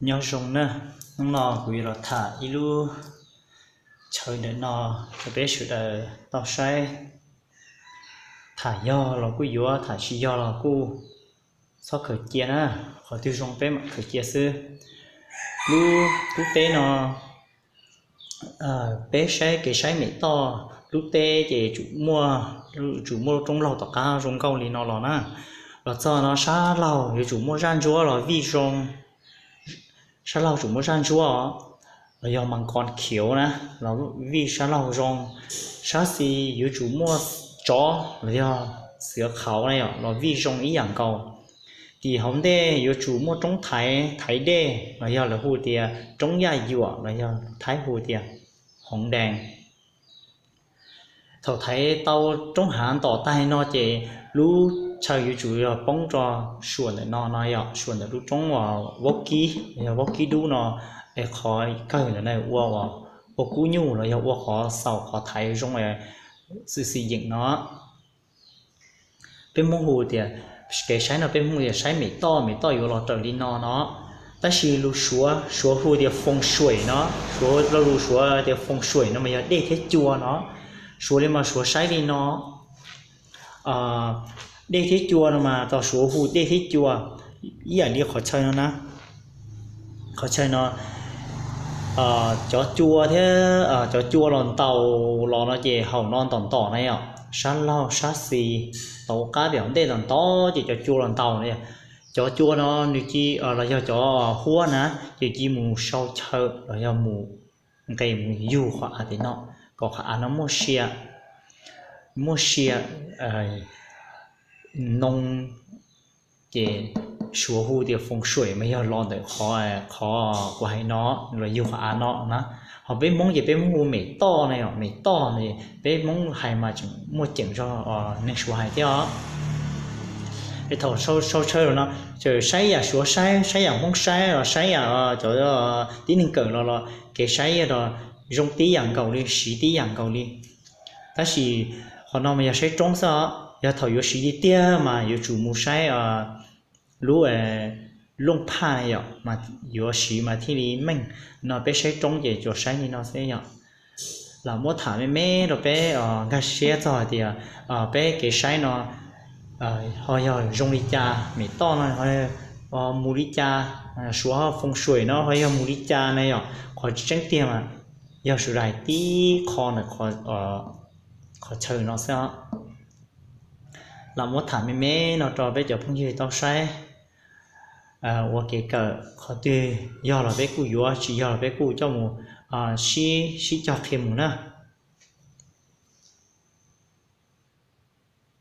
Nyob zoo na, hnub no kuv yuav los tham ib lub chaw ntawm no rau peb sawv daws tau saib. Tham yog los kuj yuav, tham tsis yog los kuj txhob khaws cia na, qhov twg zoo peb mam khaws cia xwb. Lub, lub teb no peb saib kev saib mem toj, lub teb ces tsum muaj, tsum muaj lub roob laug tom qab zoo nkauj li no los na. Los txog no sab laug yuav tsum muaj zaj ntsuab los vij zoo, sab laug tsum muaj zaj ntsuab os, los yog mas nqos khiav na, los vij sab laug zoo. Sab xis yuav tsum muaj tsov los yog xiav qhauv na yom, los vij zoo ib yam nkaus. Tim hauv ntej yuav tsum muaj roob thaiv, thaiv dej los yog lawv hu tias roob yaj yuam los yog Thaib hu tias hoov dees. Thaum thaiv tau roob hav ntom tag no ces lub chaw yuav tsum yog poob rau suam ntawm no no yom, suam ntawm lub roob uas vaub kib, yog vaub kib dub no, es qhov kawg ntawm no ua, ua kub nyuj los yog ua qhov xaus qhov thaiv zoo xwm xim yeem no. Peb Hmoob hu tias, kev saib no peb Hmoob tias saib mem toj, mem toj yuav los raws li no no. Tab sis lus Suav, Suav hu tias feng shui no, Suav, lo lus Suav tias feng shui no mas yog dej thiab cua no. Suav li mas Suav saib li no. Dej thiab cua no mas tos Suav hu dej thiab cua, ib yam li qhov chaw no na. Qhov chaw no cov cua thiab, cov cua los ntaus los no ces hauv no ntom ntom na yom, sab laug sab xis, tom qab pem ntej ntom ntom ces cov cua los ntaus na yom. Cov cua no nws cia, los yog cov huab na, ces cia mus sau chaw los yog mus nqes mus yug qhov av tim no, kom qhov av no muaj sia, muaj sia, noo, ces Suav hu tias feng shui mas yog los ntawm qhov, qhov kuv hais no, los yug qhov av no na. Ho peb Hmoob ces peb Hmoob hu mem toj na yom, mem toj no peb Hmoob hais mas tseem muaj ceem zog neeg Suav hais thiab os. Es thaum sau chaw los no, txawm saib yam Suav saib, saib yam Hmoob saib los saib yam cov tib neeg kawm los los kev saib yog zoo tib yam nkaus li, siv tib yam nkaus li. Tab sis qhov no mas yog saib roob xwb os, yog thaum yuav siv tiag tiag mas yuav tsum mus saib lub looj phaj na yom, mas yuav siv mas thiaj li meej. No peb saib roob ces tsuas saib li no xwb yom. Lam muab tham me me rau peb nkag siab txog hais tias peb kev saib no ho yog zoo li cas, mem toj no mus li cas, Suav ho feng shui no ho yog mus li cas na yom. Qhov tseeb tiag mas yog sawv daws hais tib qho ntawm qhov chaw no xwb os. Lam muab tham me me no rau peb cov phooj ywg tau saib ua kev kawm, qhov twg yog los peb kuj yuav, tsis yog los peb kuj coj mus sib, sib cog qhia mus na.